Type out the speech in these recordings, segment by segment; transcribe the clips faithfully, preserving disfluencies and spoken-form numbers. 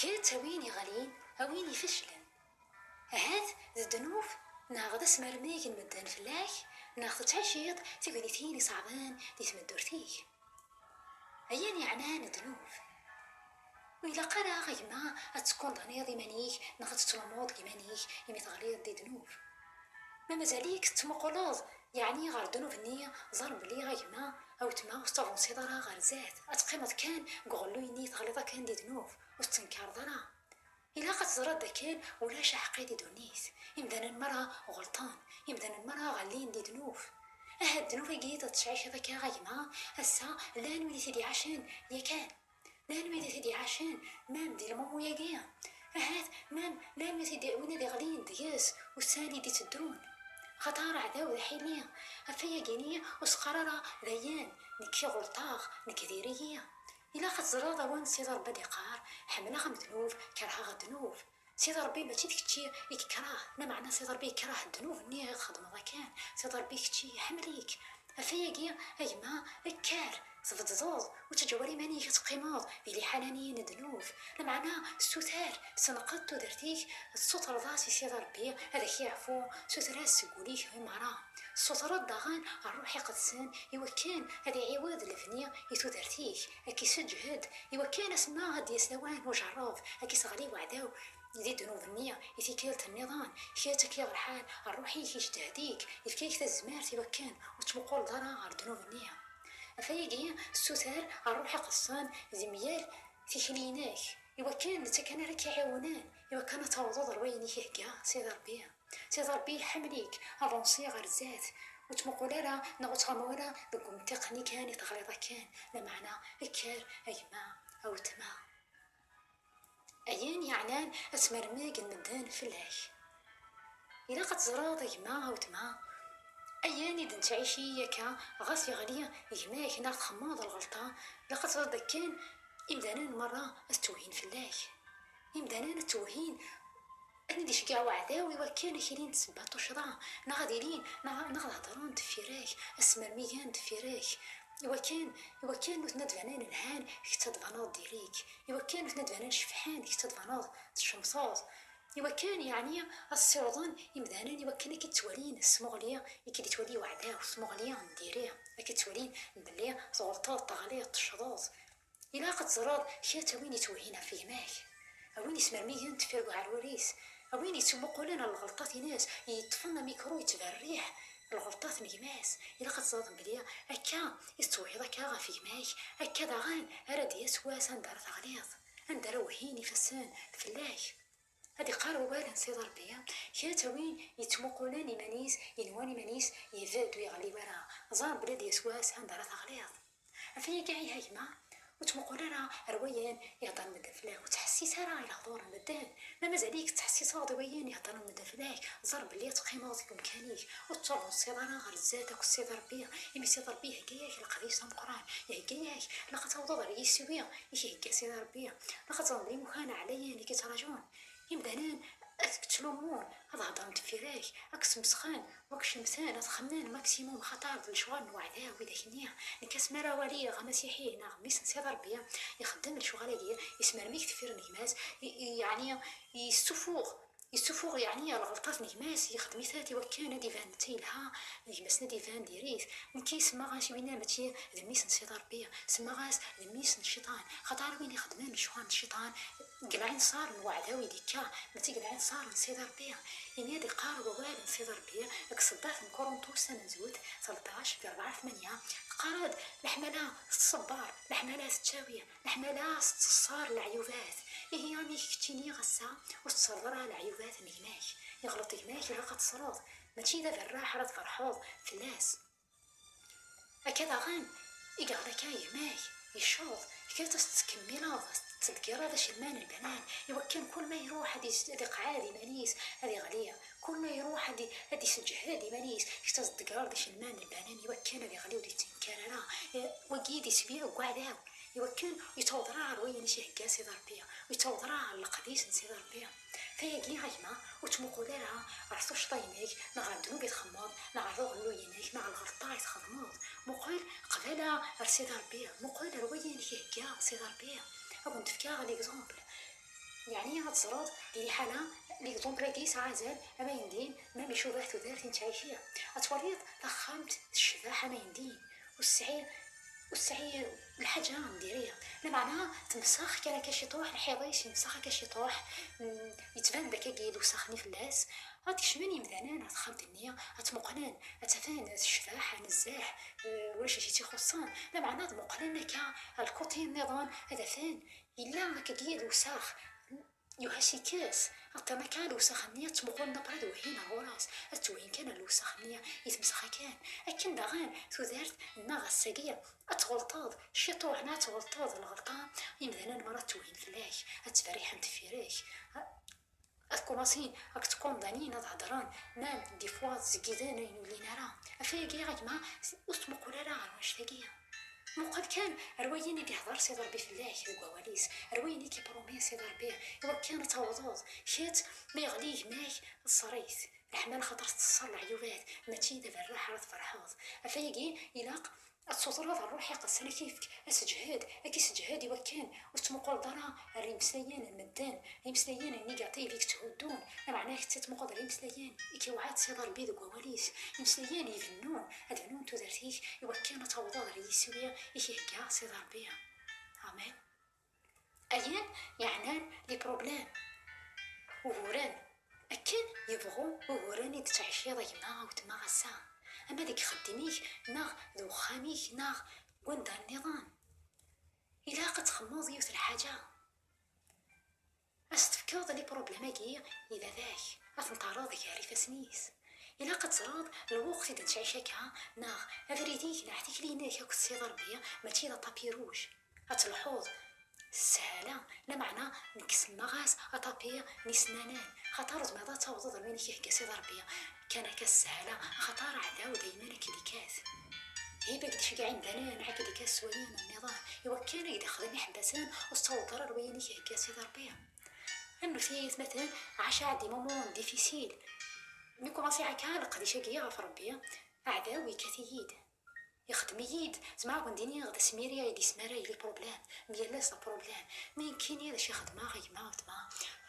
Kra d tawin iɣlin, a win ifeclen. Ahat d ddnub, neɣ d asmermig n medden fell-ak, neɣ tettɛiciḍ tignitin iṣeɛben di tmeddurt-ik. Ayen yeɛnan ddnub. Ur ilaq ara, a gma, ad tekkundaniḍ iman-ik neɣ ad tettlumuḍ deg iman-ik imi teɣliḍ di ddnub. Ma mazal-ik tettmuquleḍ yeɛni ɣer ddnub-nni, ẓer belli, a gma, a wetma, ur tettavansiḍ ara ɣer zdat, ad teqqimeḍ kan deg uɣelluy-nni teɣliḍ akken di ddnub, ur tettenkareḍ ara. Ilaq ad teẓreḍ dakken ulac aḥeqqi di ddunit. Imdanen merra ɣelṭen, imdanen merra ɣellin di ddnub. Ahat ddnub-agi i tettɛiciḍ akka, a gma, ass-a llan wid i t-id-iɛacen yakan. Llan wid i t-id-iɛacen, même di lmumu-agi. Ahat même, même wid i d-, win i d-iɣlin deg-s ussan i d-iteddun. Axaṭer aɛdaw d aḥili. Ɣef wayagi-ni ur s-qqar ara dayen, nekk ɣelṭeɣ, nekk diri-yi. Ilaq ad teẓreḍ awal n Sidi Ṛebbi ad iqqar, ḥemmleɣ amednub, kerheɣ ddnub. Sidi Ṛebbi mačči d kečči i yekreh, lameɛna Sidi Ṛebbi yekreh ddnub-nni i txedmeḍ akken. Sidi Ṛebbi kečči iḥemmel-ik. Ɣef wayagi, a gma, kker, tbeddeḍ, ur ttaǧǧa ara iman-ik ad teqqimeḍ di liḥala-nni n ddnub. Lameɛna ssuter, senqed tudert-ik, tessutreḍ-as i Sidi Ṛebbi ad ak-yeɛfu, suter-as seg wul-ik i meṛṛa. Tessutreḍ daɣen Ṛṛuḥ Iqedsen iwakken ad iɛiwed lebni i tudert-ik, ad k-iseǧhed, iwakken asma ad d-yas lawan n ujerreb, ad k-iseɣli weɛdaw di ddnub-nni i tikkelt nniḍen, kra ad k-yaɣ lḥal, Ṛṛuḥ-ik ijdehd-ik, yefka-k tazmert iwakken ur tettmuquleḍ ara ɣer ddnub-nni. Ɣef wayagi, ssuter Ṛṛuḥ Iqedsen di myal tikli-inek, iwakken netta kan ara k-iɛiwnen, iwakken ad tawḍeḍ ɣer wayen i k-ihegga Sidi Ṛebbi. Sidi Ṛebbi iḥemmel-ik, avansi ɣer zdat, ur ttmuqul ara neɣ ur ttɣama ara deg umtiq-nni kan i teɣliḍ akken, lameɛna kker a gma, a wetma. Ayen yeɛnan asmermig n medden fell-ak. Ilaq ad teẓreḍ a gma, a wetma, ayen i d-nettɛici akka, ɣas yeɣli gma-k neɣ txemmeḍ lɣelṭa, ilaq ad teẓreḍ akken imdanen merra ad ttwehhin fell-ak. Imdanen ad ttwehhin, ad ten-id-iceggeɛ uɛdaw iwakken ad k-ilin d ssebba n tuccḍa, neɣ ad ilin, neɣ, neɣ ad hedren deffir-ak, ad smermigen deffir-ak, iwakken, iwakken nutni ad d-banen lhan, kečč ad d-tbaneḍ diri-k, iwakken nutni ad d-banen cebḥen, kečč ad d-tbaneḍ tcemteḍ, iwakken, yeɛni, ad ssiwḍen imdanen iwakken ad k-id-ttwalin s tmuɣli i k-id-ittwali uɛdaw, s tmuɣli n diri, ad k-id-ttwalin belli tɣelṭeḍ, teɣliḍ, teccḍeḍ. Ilaq ad teẓreḍ kra n win yettwehhin ɣef gma-k, a win yesmermigen deffir uɛrur-is, a win yettmuqulen ɣer lɣelṭat-ines, yeṭṭfen amikru yettberriḥ lɣelṭat n gma-s. Ilaq ad teẓreḍ belli akka i tettwehhiḍ akka ɣef gma-k, akka daɣen ara d-yas wass anda ara teɣliḍ, anda ara wehhin ifassen fell-ak. Ad iqqar wawal n Sidi Ṛebbi, kra n win yettmuqulen iman-is, yenwan iman-is yebded ur yeɣli wara, ẓer belli ad d-yas wass anda ara teɣliḍ. Ɣef wayagi, ihi a gma, ur ttmuqul ara ar wayen i heddren medden fell-ak, ur ttḥessis ara i lehdur n medden. Ma mazal-ik tettḥessiseḍ i wayen i heddren medden fell-ak, ẓer belli ad teqqimeḍ deg umkan-ik, ur tettɛubusiḍ ara ɣer zdat akked Sidi Ṛebbi, imi Sidi Ṛebbi ihegga-yak leqdic d ameqqran, ihegga-yak, ilaq ad tawḍeḍ ɣer yiswi i k-ihegga Sidi Ṛebbi, ilaq ad teẓreḍ belli imukan ɛlayen i k-ittraǧun. Imdanen ad k-ttlumun, ad heddren deffir-ak, ad k-smesxen, wa k-cemten, ad xemmen maximum, xaṭer d lecɣal n uɛdaw widak-nni. Nekk asmi ara waliɣ amasiḥi neɣ mmi-s n Sidi Ṛebbi ixeddem lecɣal-agi, yesmermig deffir n gma-s, i, i, yeɛni yessufuɣ, yessufuɣ yeɛni lɣelṭat n gma-s, yexdem-itent i wakken ad d-iban netta yelha, gma-s ad d-iban diri-t. Nekk semmaɣ-as i winna mačči d mmi-s n Sidi Ṛebbi, semmaɣ-as d mmi-s n cciṭan, xaṭer win ixeddmen lecɣal n cciṭan, deg lɛinṣer n uɛdaw i d-ikka, mačči deg lɛinṣer n Sidi Ṛebbi. Imi ad iqqar wawal n Sidi Ṛebbi deg tseddart n Kuruntus tamenzut, tleṭṭac, di rebɛa tmanya, teqqar-d: "Leḥmala tettṣebbar, leḥmala tettawi, leḥmala tettṣer leɛyubat." Ihi, amek keččini ass-a ur tettṣerḍ ara leɛyubat n gma-k? Iɣleṭ gma-k, ilaq ad teṣṣreḍ, mačči d aberraḥ ara tferḥeḍ fell-as. Akka daɣen, i yeɣleḍ akka gma-k, yecceḍ, kra tettkemmileḍ, tettḍeggireḍ icelman n lbanan, iwakken kul ma iruḥ ad is-, ad iqɛed iman-is, ad iɣli, kul ma iruḥ ad i-, ad iseǧhed iman-is, kra tettḍeggireḍ icelman n lbanan, iwakken ad iɣli ur d-yettenkar ara. Eh, wagi d iswi n uɛdaw, iwakken ur yettaweḍ ara ɣer wayen i s-ihegga Sidi Ṛebbi, ur yettaweḍ ara ɣer leqdic n Sidi Ṛebbi. Tayagi, a gma, ur ttmuqul ara ɣer tuccḍa-inek, neɣ ɣer ddnub i txemmeḍ, neɣ ɣer uɣelluy-inek, neɣ ɣer lɣelṭa i txedmeḍ. Muqel qbala ɣer Sidi Ṛebbi, muqel ɣer wayen i k-ihegga Sidi Ṛebbi. Ad wen-d-fkeɣ l'exemple. Yeɛni ad teẓreḍ di liḥala, l'exemple-agi yesɛa azal, ama yendin, ma mi cubaḥ tudert i nettɛici. Ad twaliḍ taxxamt tecbeḥ ama yendin, ur tesɛi, ur tesɛi lḥaǧa n diri. Lameɛna temsex kan akka ciṭuḥ, lḥiḍ-is yemsex akka ciṭuḥ, mm, yettban-d akkagi lewsex-nni fell-as. Ad kecmen yimdanen ar texxamt-nni, ad tt-muqlen, ad tt-afen tecbeḥ nezzeh, eh, ulac acu i tt-ixuṣṣen. Lameɛna ad muqlen akka ar lkuṭi nniḍen, ad afen yella akkagi lewsex, yuha s-ikkes. Aṭṭan akka lewsex-nni ad tt-muqlen après ad wehhin ar ɣur-s, ad tt-wehhin kan ar lewsex-nni i temsex akan. Akken daɣen tudert-nneɣ ass-agi ad tɣelṭeḍ ciṭuḥ neɣ ad tɣelṭeḍ lɣelṭa, imdanen merra ad ttwehhin fell-ak, ad ttberriḥen deffir-k. Ad kumasin ad k-ttkundanin ad hedren, même des fois zgiden ayen ur llin ara. Ɣef wayagi a gma, ur ttmuqul ara ɣer wanect-agi. Muqel kan ar wayen i d-ihder Sidi Ṛebbi fell-ak deg wawal-is, ar wayen i k-iprumi Sidi Ṛebbi, iwakken ad tawḍeḍ. Kečč ma yeɣli gma-k, ḍṣer-it. Leḥmala xaṭer tettṣer leɛyubat, mačči d aberraḥ ara tferḥeḍ. Ɣef wayagi ilaq ad tessutreḍ Ṛṛuḥ Iqedsen ad k-yefk aseǧhed, ad k-iseǧhed iwakken ur tettmuquleḍ ara ar imeslayen n medden, imeslayen négatifs i yetthuddun. Lameɛna kečč ad tmuquleḍ ar imeslayen i k-iwɛed Sidi Ṛebbi deg wawal-is, imeslayen ibennun, ad bnun tudert-ik iwakken ad tawḍeḍ ar yiswi i k-ihegga Sidi Ṛebbi. Amen. Ayen yeɛnan les problèmes, uguren, akken yebɣu uguren i d-ttɛiciḍ a gma, a weltma ass-a, ama deg ixeddim-ik, neɣ d uxxam-ik, neɣ deg wanda nniḍen. Ilaq ad txemmeḍ yiwet lḥaǧa. Ad s-tefkeḍ les problèmes-agi i baba-k, ad ten-terreḍ gar ifassen-is. Ilaq ad teẓreḍ lweqt i d-nettɛic akka, neɣ abrid-ik neɣ tikli-inek akked Sidi Ṛebbi mačči d aṭapi rouge. Ad telḥuḍ s sshala, lameɛna nekk semmaɣ-as aṭapi n isennanen, xaṭer ur tezmireḍ ad tawḍeḍ ar wayen i k-ihegga Sidi Ṛebbi kan akka s sshala, axaṭer aɛdaw daymen ad k-id-ikkat. Hib ad k-d-iceggeɛ imdanen, ad k-d-ikkat s wayen nniḍen, iwakken ad k-d-ixdem iḥebbasen, ur tettawḍeḍ ara ar wayen i k-ihegga Sidi Ṛebbi. Am nutni aytmaten, ɛaca des moments difficiles. Mi kumaṣiɣ akka leqdic-agi ɣef Ṛebbi, aɛdaw yekkat-iyi-d. Ixdem-iyi-d, zemreɣ ad wen-d-iniɣ d asmiri ay d-yesmaray les problèmes, mi yal ass d aproblèm. Mi nekkini d acu i xedmeɣ a gma, a weltma?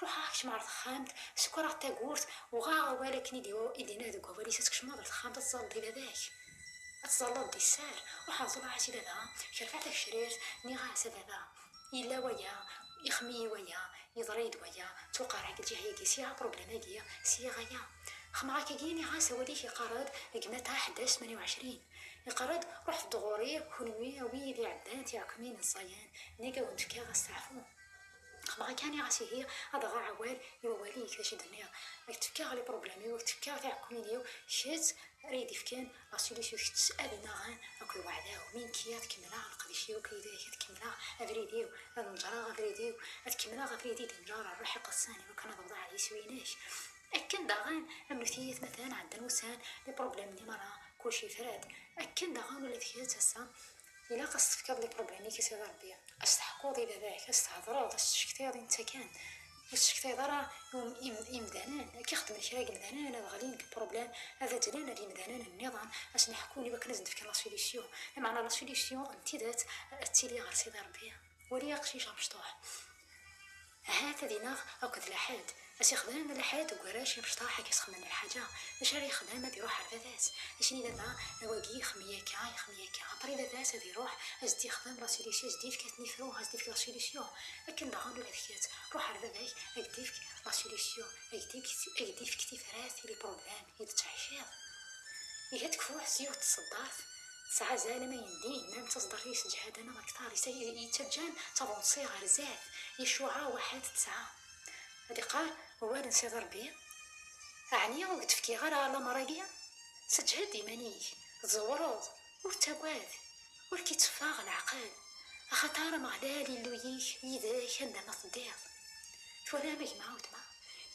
Ruḥeɣ kecmeɣ ɣer texxamt, sekreɣ-d tawwurt, uɣeɣ awal akken i d-iwa-, i d-yenna deg wawal-is, ad tkecmeḍ ɣer texxamt ad teẓẓalleḍ i baba-k. Ad teẓẓalleḍ di sser, ruḥeɣ ẓẓleɣ-as i baba, kerfeɣ tagecrirt, nniɣ-as a baba, yella waya, ixmi-yi waya, yeḍra-yi-d waya, ttuqerɛeɣ deg lǧiha-agi, sɛiɣ aproblèm-agi, sɛiɣ aya. Xedmeɣ akkagi, nniɣ-as awal-ik iqqar-d deg Mata ḥdac tmanya u ɛecrin. Iqqar-d, ruḥet-d ɣur-i, kenwi a wid iɛeddan tiɛekmin ẓẓayen, nnig a wen-d-fkeɣ asteɛfu. Xedmeɣ akka, nniɣ-as ihi, ad aɣeɣ awal i wawal-ik, d acu i d-tenniḍ. Ad k-d-fkeɣ les problèmes-iw, ad k-d-fkeɣ tiɛekkumin-iw, kečč ara yi-d-ifken la solution, kečč ad inaɣen akked uɛdaw. Mi nekki ad kemmleɣ leqdic-iw akked yid-k, ad kemmleɣ abrid-iw, ad neǧreɣ abrid-iw, ad kemmleɣ abrid i d-inǧer Ṛṛuḥ Iqedsen, iwakken ad awḍeɣ ɣer yiswi-inek. Akken daɣen, am nutni aytmaten, ɛeddan wussan, les problèmes-nni merra, kulci yefra-d. Akken daɣen ula d kečč ass-a, ilaq ad s-tefkeḍ les problèmes-ik i Sidi Ṛebbi. Ad s-teḥkuḍ i baba-k, ad s-thedreḍ, ad s-tcektiḍ i netta kan. Ur s-tcektiḍ ara i um-, im-, imdanen. Ad k-ixedmen kra n yimdanen, ad ɣlin deg problèmes, ad azzlen ar yimdanen nniḍen, ad sen-ḥkun iwakken ad sen-d-fken la solution. Lameɛna la solution n tidet ad tili ɣer Sidi Ṛebbi. Wali aqcic amecṭuḥ. Ahat ad ineɣ akked laḥed. Ad s-ixdem laḥed deg warrac imecṭaḥ ad s-xedmen lḥaǧa. D acu ara yexdem? Ad iruḥ ar baba-s. Ad s-yini baba, a wagi ixmi akka, ixmi akka. Après baba-s ad iruḥ, ad s-d-ixdem la solution, ad s-d-yefk ad ten-ifru, ad s-d-yefk la solution. Akken daɣen ula d kečč, ruḥ ar baba-k, ad k-d-yefk la solution, ad k-d-yefk, ad k-d-yefk tifrat i les problèmes i d-tettɛiciḍ. Ihi ad tekfuḥ s yiwet tseddart, tesɛa azal ama yendin, ma d taseddart-is ǧehden neɣ akteṛ, yessa-, yettaǧǧan tabunṣi ɣer zdat, Yacuɛa waḥed tesɛa. Ad iqqar wawal n Sidi Ṛebbi, ɛni ur k-d-fkiɣ ara lameṛ-agi? Seǧhed iman-ik, tẓewreḍ, ur ttagad, ur k-itteffeɣ leɛqel, axaṭer Ameɣlal Illu-yik yid-k anda ma teddiḍ. Twalam a gma, a weltma?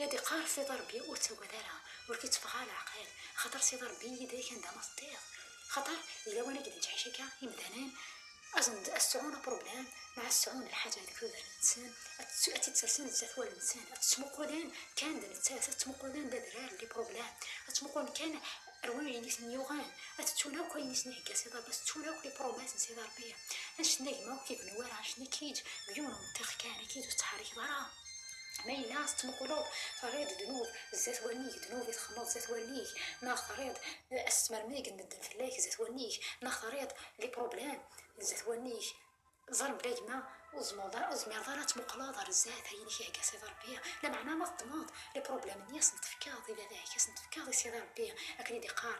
Ad iqqar Sidi Ṛebbi ur ttagad ara, ur k-itteffeɣ ara leɛqel, axaṭer Sidi Ṛebbi yid-k anda ma teddiḍ. Axaṭer di lawan i d-nettɛic akka, imdanen ad sen-d-, ad sɛun aproblèm, neɣ ad sɛun lḥaǧa deg tudert-nsen, ad tt-, ad tt-id-sersen zdat wallen-nsen, ad tt-ttmuqulen kan d nettat, ad ttmuqulen d adrar n les problèmes, ad ttmuqulen kan ar wayen i ten-yuɣen, ad ttun akk ayen i sen-ihegga Sidi Ṛebbi, ad ttun akk les promesses n Sidi Ṛebbi. Annect-nni a gma ur k-ibni wara, annect-nni ad k-yeǧǧ deg yiwen umeṭṭix kan, ad k-yeǧǧ ur tettḥerrikeḍ ara. Ma yella tettmuquleḍ, terriḍ ddnub zdat wallen-ik, ddnub i txedmeḍ zdat wallen-ik, neɣ terriḍ, eh, asmermig n medden fell-ak zdat wallen-ik, neɣ terriḍ les problèmes zdat wallen-ik, ẓer belli a gma, ur tezmireḍ ara, ur tezmireḍ ara ad tmuqleḍ ɣer zdat ayen i k-ihegga Sidi Ṛebbi. Lameɛna ma teddmeḍ les problèmes-nni, ad sen-tefkeḍ i baba-k, ad sen-tefkeḍ i Sidi Ṛebbi, akken i d-iqqar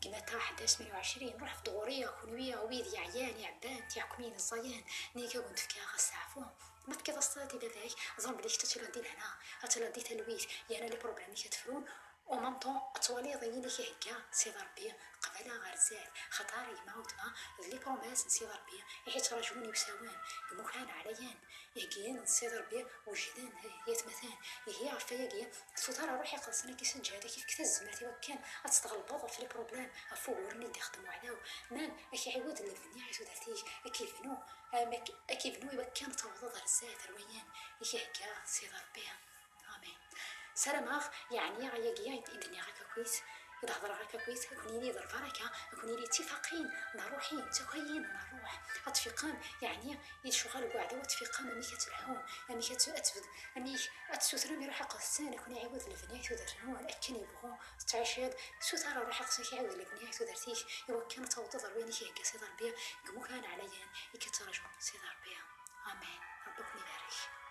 deg Mata ḥdac tmanya u ɛecrin: "Ruḥet-d ɣur-i, a kunwi, a wid yeɛyan, iɛebban, tiḥekmin, ẓẓayen, nnig a wen-d-fkeɣ asteɛfu." Ma tefkiḍ asteɛfu i baba-k, ẓer belli kečč ad tiliḍ di lehna, ad tiliḍ di talwit, yerna les problèmes-ik ad frun, en même temps ad twaliḍ ayen i k-ihegga Sidi Ṛebbi qbala ɣer zdat, xaṭer a gma, a weltma, d les promesses n Sidi Ṛebbi i ɣ-ittraǧun iwsawen deg imukan ɛlayen. Iheggiyen n Sidi Ṛebbi wejden, eh, i atmaten. Ihi ɣef wayagi, suter Ṛṛuḥ Iqedsen ad k-isseǧhed, ad k-ifk tazmert i wakken ad tɣelbeḍ ɣef les problèmes, ɣef wuguren i d-ixeddem uɛdaw. Même ad k-iɛiwed lebni i tudert-ik, ad k-ibnu, am ak-, ad k-ibnu i wakken ad tawḍeḍ ɣer zdat, ar wayen i k-ihegga Sidi Ṛebbi. Amen. Sarameɣ, yeɛni, ayagi i d-nniɣ akka akk-it, i d-hedreɣ akka akk-it, ad ken-yili d lbaraka, ad ken-yili d tifaqin n ṛṛuḥin, d takayin n ṛṛuḥ. Ad tfiqem, yeɛni, i lecɣal n uɛdaw, ad tfiqem amek ad telḥum, amek ad t-, ad tbed-, amek ad tessutrem i Ṛṛuḥ Iqedsen ad ken-iɛiwed lebni i tudert-nwen akken yebɣu tettɛiced. Suter Ṛṛuḥ Iqedsen ad k-iɛiwed lebni i tudert-ik i wakken ad tawḍeḍ ɣer wayen i k-ihegga Sidi Ṛebbi deg imukan ɛlayen i k-ittraǧun Sidi Ṛebbi. Amen. Ṛebbi ad ken-ibarek.